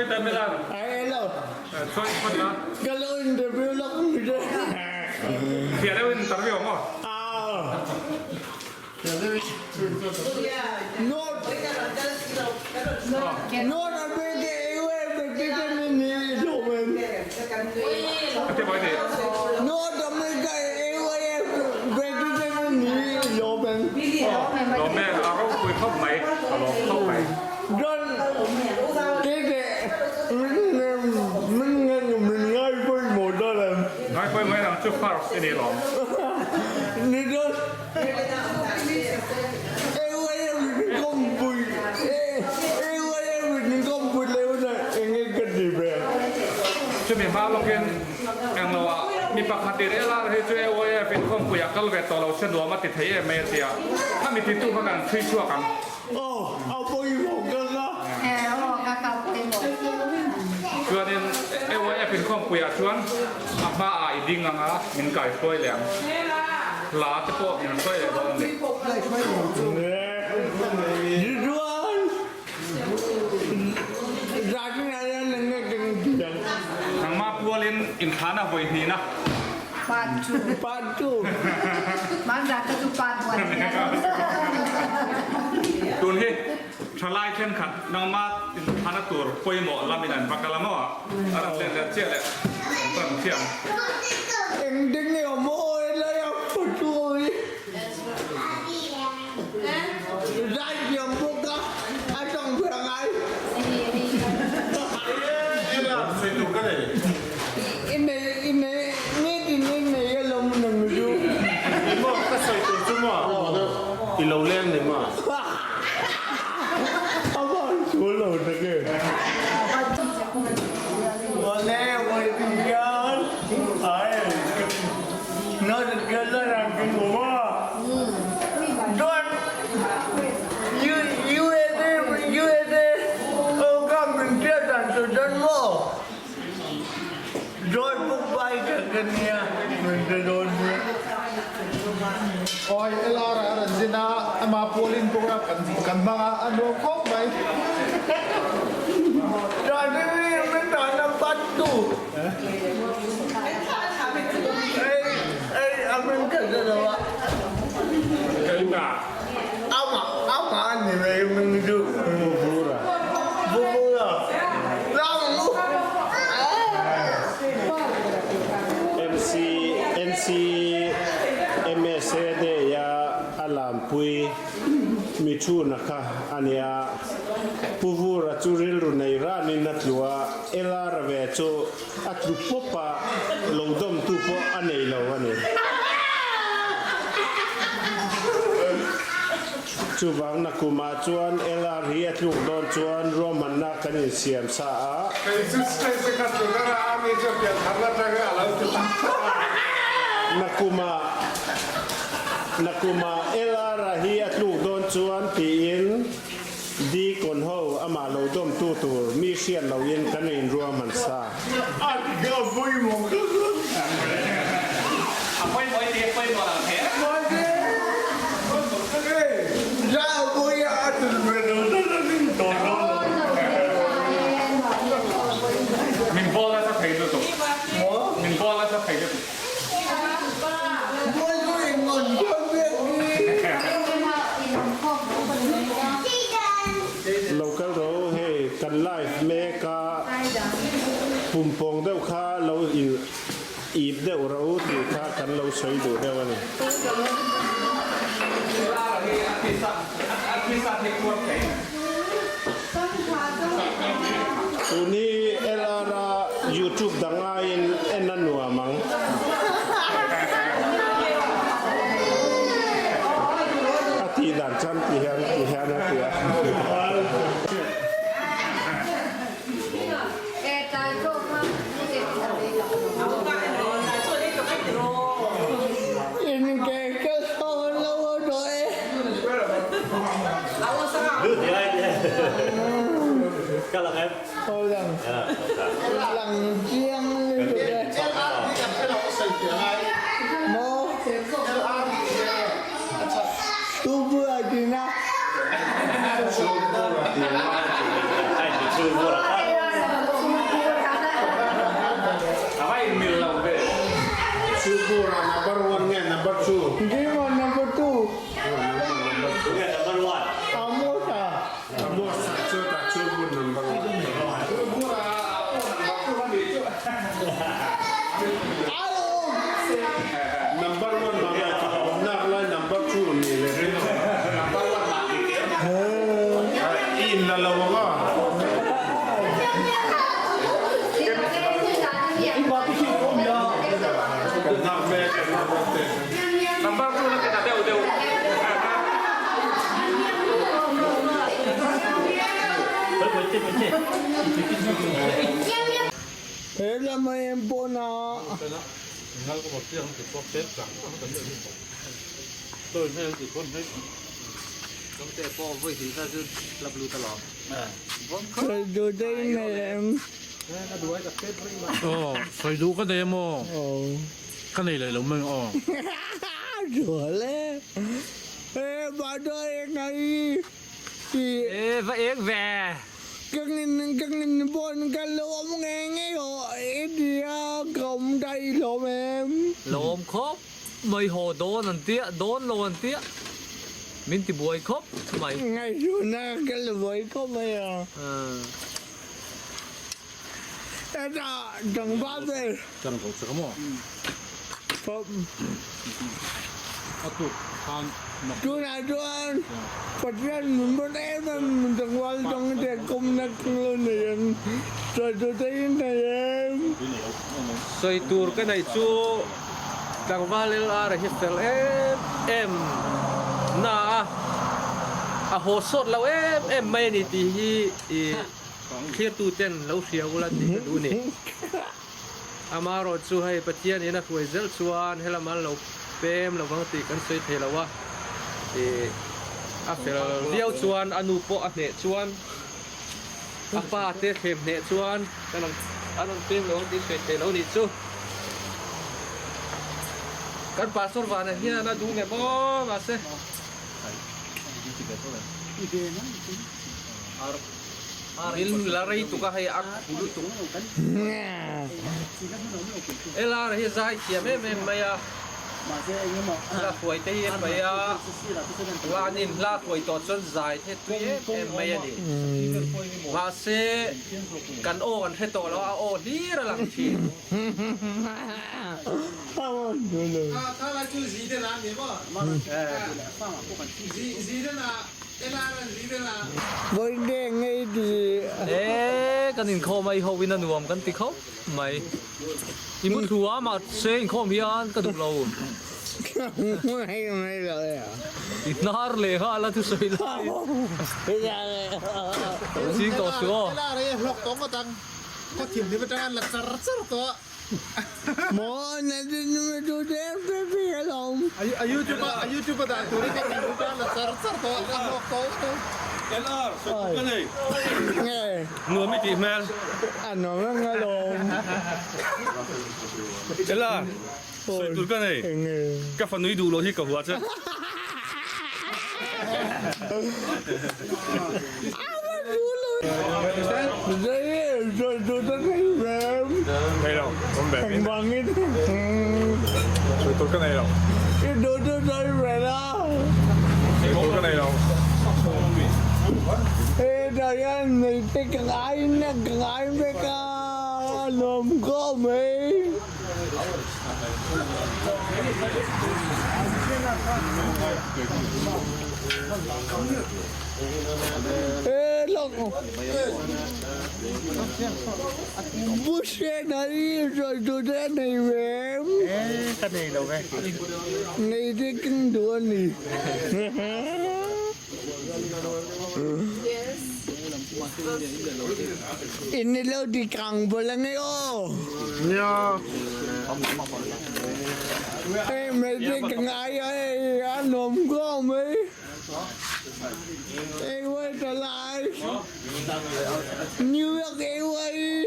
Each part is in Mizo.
ta mela. Ai lo. Sawi phawt la. Ka lo interview lawk mi te. Fiah deuh in interview ang aw. North North America Airway President ni Roman. Ate boy te. North America Airway President ni Roman. Lawm e, a ropui khawp mai, a lawm khawp mai. John tete min min ngai pawimawh dawn em? Ngai pawimawh em ang chu first i ni lawm. Ni dawn. AYM Kawngpui enge ka ti ve? Chumi hma lawkin englo ah mi pakhat in LR hi chu AYF in kawngpui ah kal ve tawh lo se nuam a ti thei em mai a ti a, khami titu kha kan chhui chhuak ang. Aw, a pawimawh ka ka. Chuanin AYF in kawngpui ah chuan a hma ah i ding ang a, min kaihruai leh ang. Hla te pawh min hruai leh dawn a ni. Nangmah pualin inthlana vawi hnihna. Part 2. Part 2. Tun hi thalai thenkhat nangmah inthlana tur pawimawh lamin an va kal a maw? A rawn let leh chiah leh an tan chiah ang. Engtin nge awm aw helai a photo hi. Zaithiam bawk a, a tawng ve ngai. I nei i nei nitin i nei alawm nang chu. Maw ka sawi tur chu maw i lo leng ni maw. A van sual lo tak e. Awle vawi ti hian ai na ka la ran ka hmu a. Chuan USA USA ho kha min hriat dan tur chuan maw Joy puk bai kha ka nia min hre dawn nia. Awi LR a rawn zin a, ama pualin program kan kan hmang a, a nuam khawp mai. Tani min tana pat tu. Ei ei a min ka hre lo a. Ama ama a ni mai min chu. Bubura. Bubura. Lam u. MC NC MSA day a a lampui mi thuna kha a nia. Pu Vura chu rilru nei ranin a tlu a, LR ve chu a tlu pawp a, lo dawmtu pawh a nei lo a ni. Chuvang nakumah chuan LR hi a tluk dawn chuan ruahmanna kan insiam sa a. Kei chu stage a ka tlu ber a, ani chu pian tharna atangin a lo ti tak tak a. Nakumah nakumah LR a hi a tluk dawn chuan tiin Deacon ho amah lo dawmtu tur mi hriat loin kan inruahman sa. A ti a pawimawh ka hre. A pawimawh i ti a pawimawh ang he. Mahse, hei za pawia a tul ve lo tak a ning tawh dawn lo. Min bawl nasa thei lutuk. Maw? Min bawl nasa thei lutuk. Mawi chu engawn chuan biak hi. Lo kal ro hei kan live mek a pumpawng deuh kha lo in ip deuh ro tih kha kan lo sawi duh deuh a ni. Tun hi LR a YouTube dang aiin en a nuam ang. A tih dan chuan ti hian ti hian a ti a. Number 2 na ti ta deuh deuh. He lama em pawh na. Aw, sawi duh ka nei emaw? Ka nei leh lo mai ang aw. E va eng ve. Lawm khawp mai haw dawn an tia, dawn lo an tia, min ti buai khawp mai. Ngaihtuahna ka la buai khawp mai a. Hetah tlangval ber. Kan ko che ka maw? A tuk khan mak. Tunah chuan Pathian min rawn em em tlangval dang te kawmna kang lo nei em? Sawi tur te in nei em? Sawi tur ka neih chu tlangval LR hi fel em em na a, a haw sawt lo em em mai a ni tih hi i Thlirtu ten lo hria ula tih ka duh ni. Amaherawh chu hei Pathian in a hruai zel chuan helam an lo pem lo vang tih kan sawi thei lo a, ih a fel viau chuan a nu pawh a hneh chuan a pa te thlem hneh chuan kan an rawn pem lo ang tih sawi thei lo nih chu. Kan pastor vana hian a duh nge maw mahse. Min la rei tuk a hei a khu lutuk. LR hi zai thiam em em mai a, hla hruai te hi a hmai a, Lanin hla hruai tawh chuan zai the tui em em mai a ni. Mahse kan aw kan hre tawh lo a, a aw hlir a lang thin. E kan inkhawm a i ho in a nuam kan ti khawp mai i mu thlu a mahse inkhawm hian ka duh lo i hnar leh nghal a thusawi lai ching tawh suh aw. Maw na din mi tu te pe pe alawm. A YouTube a YouTube a dah tur i ka tih chu la char char tawh a hlawk tawh tawh. LR sawi ka nei. Nge. Nuam i tih hmel. A nuam reng alawm. LR sawi tur ka nei. Ka fanu i duh loh hi ka hua che. New York Airways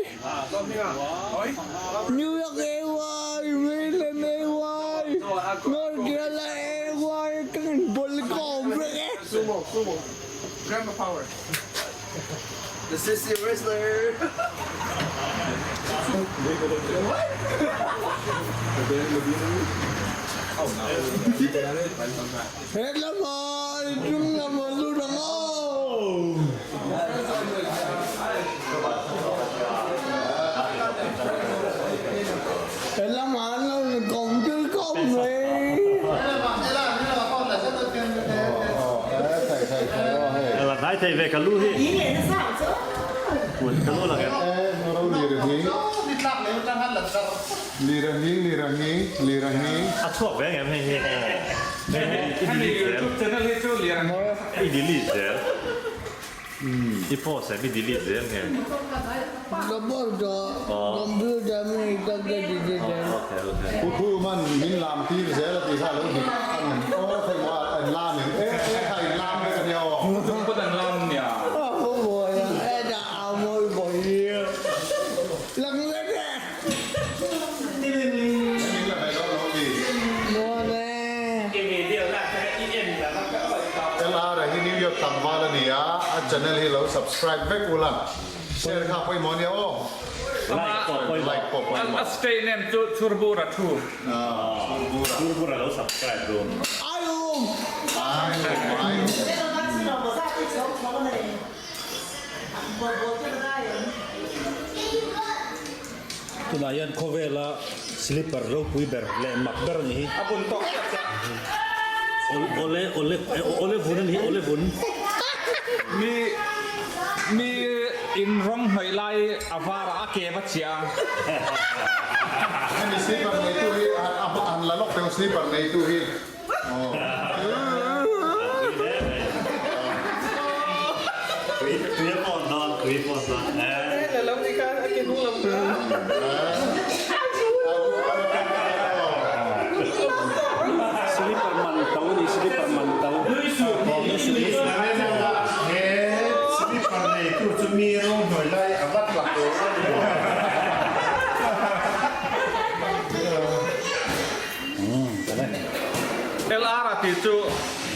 New York Airways Maryland Airways North Carolina Airways kan bol kom vek e. Sumo, sumo. Grandma power. The sissy wrestler. He lama i chung lama lut ang aw. He lama an lo ni kawm tir khawp mai. La hnai thei ve ka lu hi. Ka lu lang em? tlak leh atang khan la char. Lira nghing, lira nghing, lira nghing. A chhuak ve ngem hei hi. Hei hi i delete zel. Youtube channel hi chu lira nghing. I delete zel. I post em i delete zel nge? Pu Thu man min lam tir zel a tih kha a lo dik a ngem aw thei maw a in lam em e e kha in lam vek a nia aw. Chung pawt an lam nia. Min la ve dawn lo mi. LR a hi New York tlangval a ni a, a channel hi lo subscribe vek ula, share kha pawimawh ania aw. Like pawh pawimawh. Like pawh pawimawh. A state name chu Chhurbura thu. Chhurbura. Chhurbura lo subscribe ru. Aium aium. Tunah hian khawvela slipper ropui ber leh mak ber a ni hi. A bun tawk chiah chiah. Awle awle awle vun a ni hi awle vun. Mi mi in rawng hnawih lai a var ah a ke va chiah a. Hemi slipper neitu hi a han la lawk teh slipper neitu hi. Tui a pawn dawn, tui a pawn dawn. Slipper man to a ni, slipper man to. He slipper neitu chu mi rawng hnuai lai a va tla tur a ni. LR a tih chu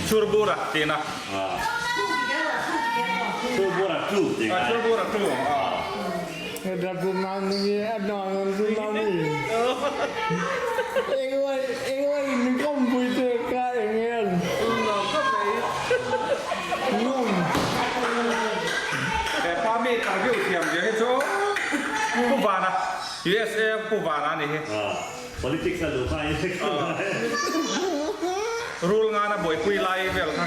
Chhurbura tihna. Chhurbura tu tih ngai. Chhurbura tu. He pa mi interview thiam zia hi chu Pu Vana, USA Pu Vana a ni hi. Politics a luh hma in Rul ngana buaipui lai vel kha.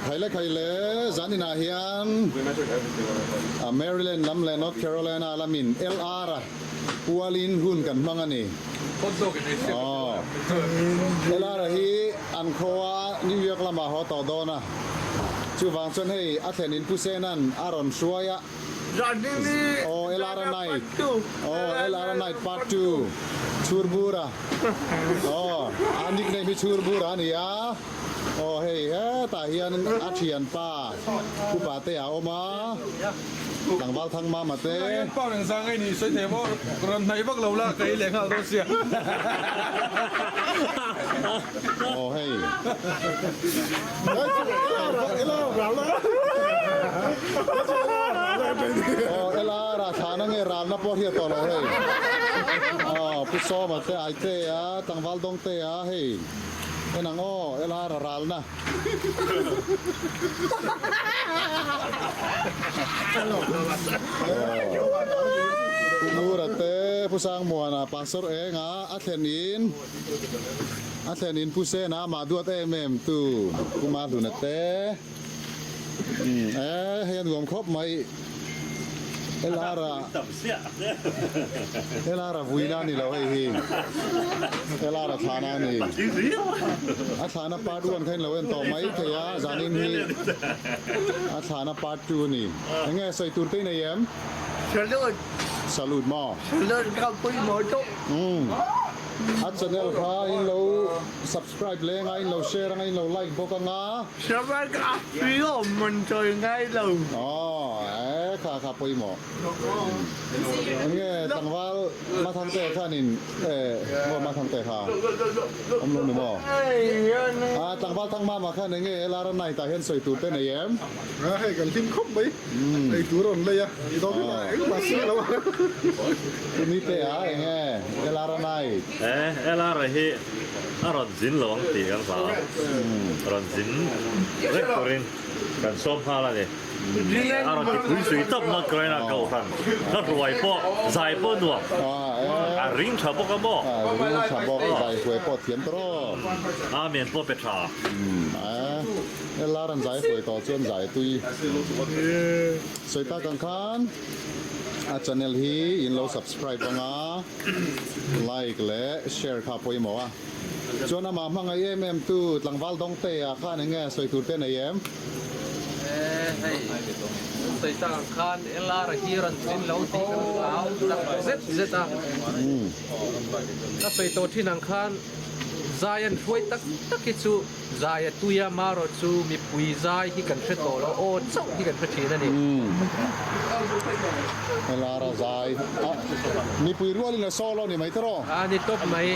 Khaile khaile zan inah hian Maryland lam leh North Carolina lamin LR a pualin hun kan hmang a ni. LR a hi an khawa New York lamah haw tawh dawn a, chuvang chuan hei a thlen in Pu Sena'n a rawn hruai a. Aw LR night aw LR night part 2 Chhurbura aw a nickname hi Chhurbura a ni a aw hei hetah hian a thianpa upa te a awm a tlangval thang mama te. Pa reng zang ei ni sawi thei maw rawn hnaih vak lo la ka ei leh nghal dawn sia. Aw hei. Aw ela rah thlan ange ralna pawh hriat tawh lo hei. Aw Pu Sawma te Aite a tlangval dawng te a hei en ang aw ela ra ralna. Pu Ngura te Pu Sangmuana Pastor Enga a thlen in. A thlen in Pu Sena amah duat em em tu Pu Mahluna te e hei a nuam khawp mai LR a LR a vuina a ni lo hei hi LR a thlana a ni a thlana part 1 kha in lo en tawh mai thei a zanin hi a thlana part 2 a ni enge sawi tur te i nei em Salute Salute maw Salute ka pawimawh tawh. Umm a channel kha in lo subscribe leng a in lo share anga in lo like bawk anga. Subscribe a free awm man chawi ngai lo. Aw e kha kha pawimawh. Enge tlangval Mathangte khanin e maw Mathangte kha awm lo ni maw. A tlangval Thangmama khan enge LR night ah hian sawi tur te nei em? A hei kan hlim khawp mai, ei tur a rawn lei a, i dawm hi lah engmah si lo a. Pu Nite a eng e, LR a night. E, LR a hi a rawn zin lo ang tih kan hlau a, rawn zin reng turin kan sawm nghal a ni. A rawn ti pui sui tawp North Carolina kohhran ka hruai pawh zai pawh nuam a ring tha bawk a maw? A ring tha bawk, zai hruai pawh thiam ta rawh. Amen pawh pe tha. E lar an zai hruai tawh chuan zai tui sawi tak ang khan a channel hi in lo subscribe anga like leh share kha pawimawh a. Chuan amah hmangaih em em tu tlangval Dawngtea khan eng nge sawi tur te nei em? E hei, kan sawi tak ang khan LR a hi rawn tlin lo tih kan hlau tak zet zet a. Ka sawi tawh thin ang khan zai an hruai tak tak hi chu zai a tui a, marawh chu mipui zai hi kan hre tawh lo, aw chauh hi kan hre thin a ni. LR a zai a, mipui rualin a solo ni mai tawh. A ni tawp mai,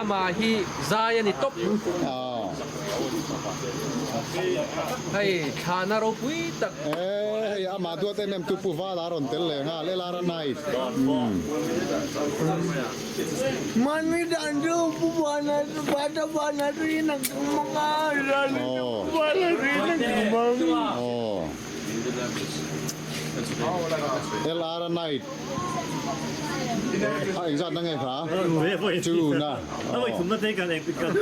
amah hi zai a ni tawp. Hei thlahna ropui tak. E hei amah duat em em tu Pu Vala rawn tel leh nghal e Lara Night. Mani dan chu Pu Vana Vata Vana rin a mang a Rani chu Pu Vana rin a mang. Lara Night. A engzat na nge kha? Chu na. A vawi thumna te kan eng kan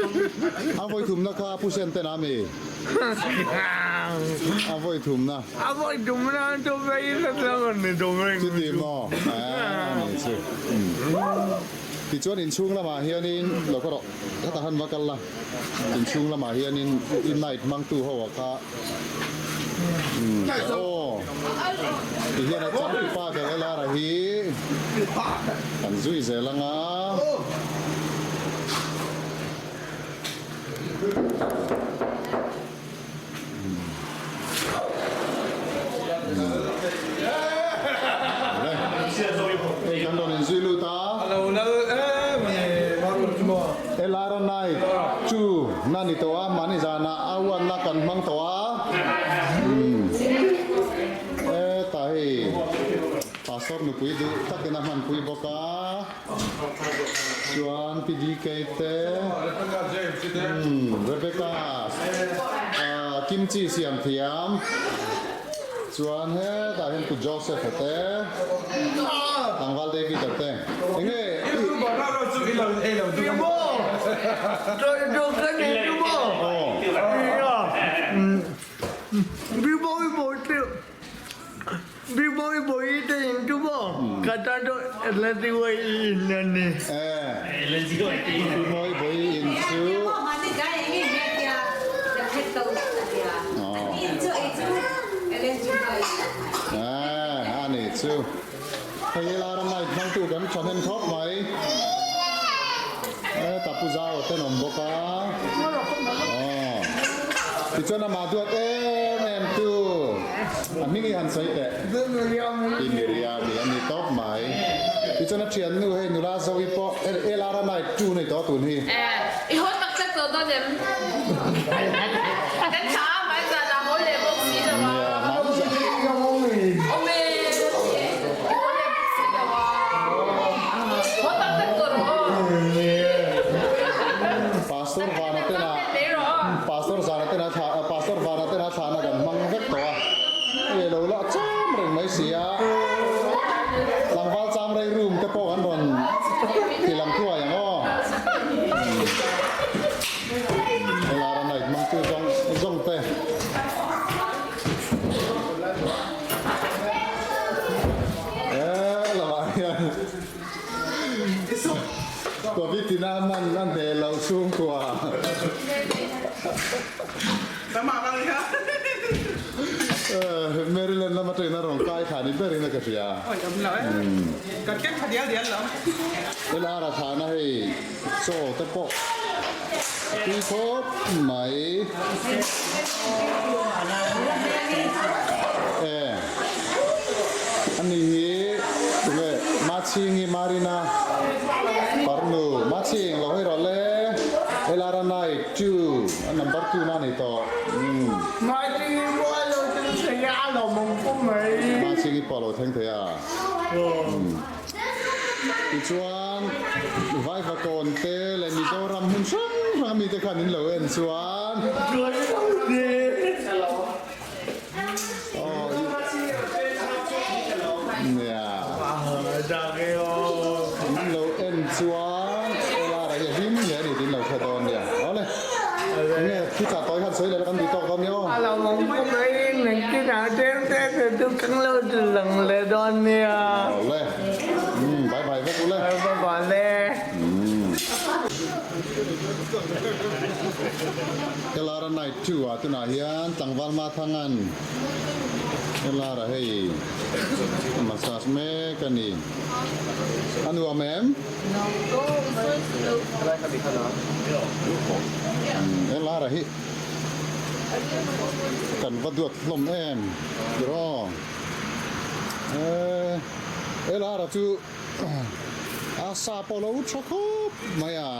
A vawi thumna kha Pu Sen ten a mi? A vawi thumna. A vawi thumna chu vei la tlang an ni tawh reng. Chuti maw? A ni chu. Tichuan inchhung lamah hianin lo ka rawh hetah khan va kal la. Inchhung lamah hianin i night hmangtu ho ah kha aw ti hian a changtupa ber Elara hi kan zui zel anga. Hei kan rawn inzui lut a. Elara night chu na ni tawh a, mahni zanah a uanna kan hmang tawh a. Hetah hei Pastor nupui duh takin a hmanpui bawk a. Chuan Pi DK te, Rebecca kimchi siam thiam, chuan hetah hian Pu Joseph a te, tlangval David a te. Enge i. Bibawi bawi te in chu maw ka tan chu Atlantic way in a ni. Bibawi bawi in chu. A ni chu. Hei he lai ram light hmangtu kan thahnem khawp mai. Heta Pu Zau a tenawm bawk a. Aw. Tichuan amah duat em em tu a hming hi han sawi teh. I Miriami a ni tawp mai. Tichuan a thiannu hei nula Zoe pawh LR a night tu nei tawh tun hi. I haw tak tak tawh dawn em? Kan thla a hmai zan ah haw leh bawk si lo a. Awm e. I haw leh bawk si lo a. Haw tak tak tawh rawh aw. Pastor Vana tena Pastor Zana tena thla Pastor Vana tena thlahna kan hmang vek tawh a. Hei lo la cham reng mai si a. Tlangval cham rei room te pawh kan rawn ti lang thuai ang aw. Helai ram light hmang chu zawng zawng te. Eh lamah hian Covid ina man a hneh loh chhungkua. Maryland lama train a rawn kai thla ni berin a ka hria. LR a thlahna hei chaw te pawh a tui khawp mai. E ani hi tunge Machhingi Marina Parnu Machhing lo hawi rawh le LR a night two a number two na ni tawh. Machhingi pawh a lo thleng thei a, a lawmawm khawp mai. Machhingi pawh a lo thleng thei a. Tichuan Vaivakawn te leh Mizoram hmun hrang hrang ami te khan in lo en chuan. Nia. In lo en chuan Elara hi a hlim hle a ni tiin lo hre dawn nia. Awle. Enge thuchah tawi khan sawi leh la kan duh tawk dawn nia aw. A lo awm khawp mai engtinah tlem te te chu kan lo ti lang leh dawn nia. Awle. Umm bye bye vek ule. Bye bye le. Umm. Elara night two ah tunah hian tlangval Mathangan Elara hei massage mek a ni. A nuam em? Elara hi kan va duat hlawm em tiraw? Elara chu a sa pawh lo tha khawp mai a.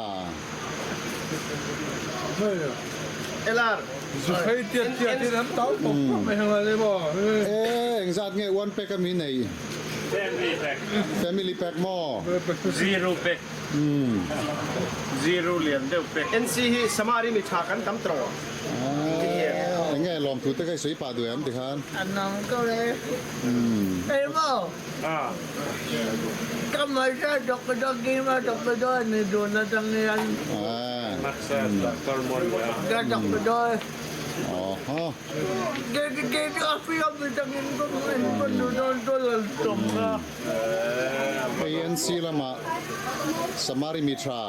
Elar. Zukhei tiat tiat in an tau tawp tawp mai heng lai maw? E engzat nge one pack a mi nei? Family pack. Family pack maw? Zero pack. Zero lian deuh pack. NC hi Samari mi tha kan tam tawh. Enge lawmthu te kha i sawi pah duh em tikhan? An awm ko le. Emaw. Ka hmaisa doctor kima doctor ni dun atang hian. Ka doctor. ANC lamah Samari Mithra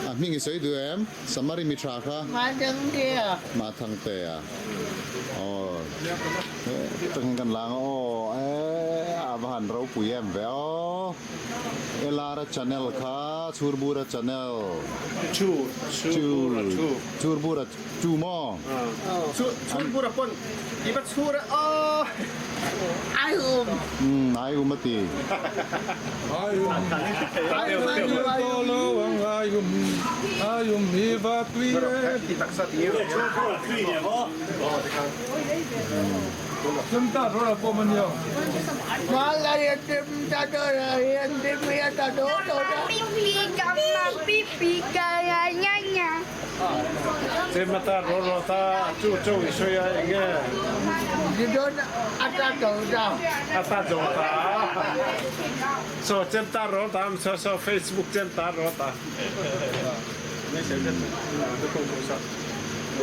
a hming i sawi duh em? Samari Mithra kha? Mathangtea. Aw tangin kan lang a aw e a va han ropui em ve aw. Elara channel kha Chhurbura channel. Chhurbura chu. Chhurbura Chu maw? Chu chhur a pawn i va chhur a aw. Ai um. Umm ai um a ti. Ai um ai um ai um lo ang ai um ai um hi va tui e. Ti taksa ti nge. Chhur bur a tui nia maw? Chemta rawh a pawm a nia. Malaya chemta rawh a hian timia ta do do da. Pipi kama pipi kaya nya nya. Chemata rawh rawh ta chu cho i sawi a eng nge? Gideon a ta zo ta. A ta zo ta. So chemta rawh ta am so so Facebook chemta rawh ta.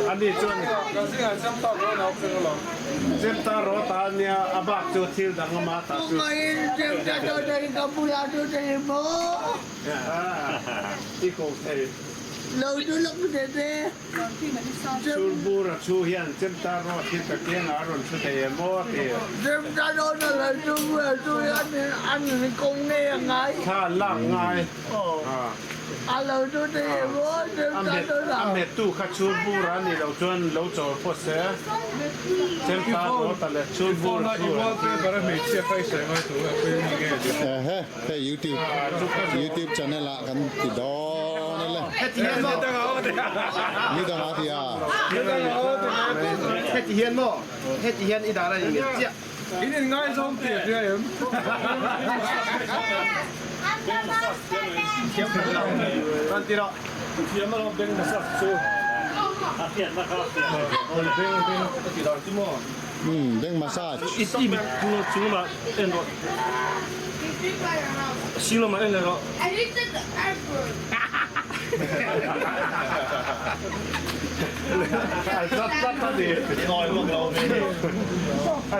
Ani chuan chemta rawh ta ania a bak chu thil dang ama ta chu. Chemta rawh ta hi ka bulah chu thei maw? I ko thei. Lo chu lawk te te. Chhur bur a chhu hian chemta rawt hi ka kiangah a rawn thu thei em aw a ti. Chemta rawt a lo chu bur a chu hian an kawng ngei a ngai. Thla lak ngai. A lo chu thei em aw chemta rawt a. A mettu kha chhur bur a nih loh chuan lo chawl phawt se. Chemta rawt a leh chhur bur a chu. Ehe. Hei youtube youtube channel ah kan ti dawn a le. Heti hian maw? Ni dang a ti a. Heti hian maw? Heti hian i dan a ni ngei chiah. In in ngaizawm tih a hria em? Thiam khat lo. Rawn ti rawh. Thiam alawm beng massage chu. A hriatna kha a hriat. Beng beng a ti dan chu maw? Umm beng massage. I mit chung lamah en rawh. Sing lamah en leh rawh.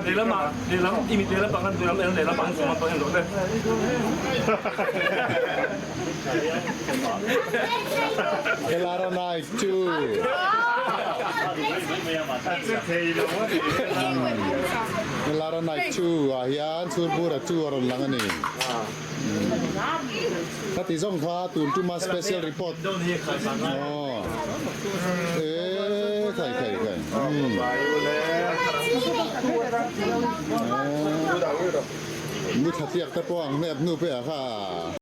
Lehlamah lehlam i mit lehlam pang khan lehlam en lehlam pang chung lam pang en rawh le. Helara Naik chu. Helara Naik chu ah hian chhurbura chu a rawn lang a ni. Khati zawng kha tun tuma special report. Aw. E khai khai khai. Ni thla tliak te pawh ang hnep hnu peh ah kha.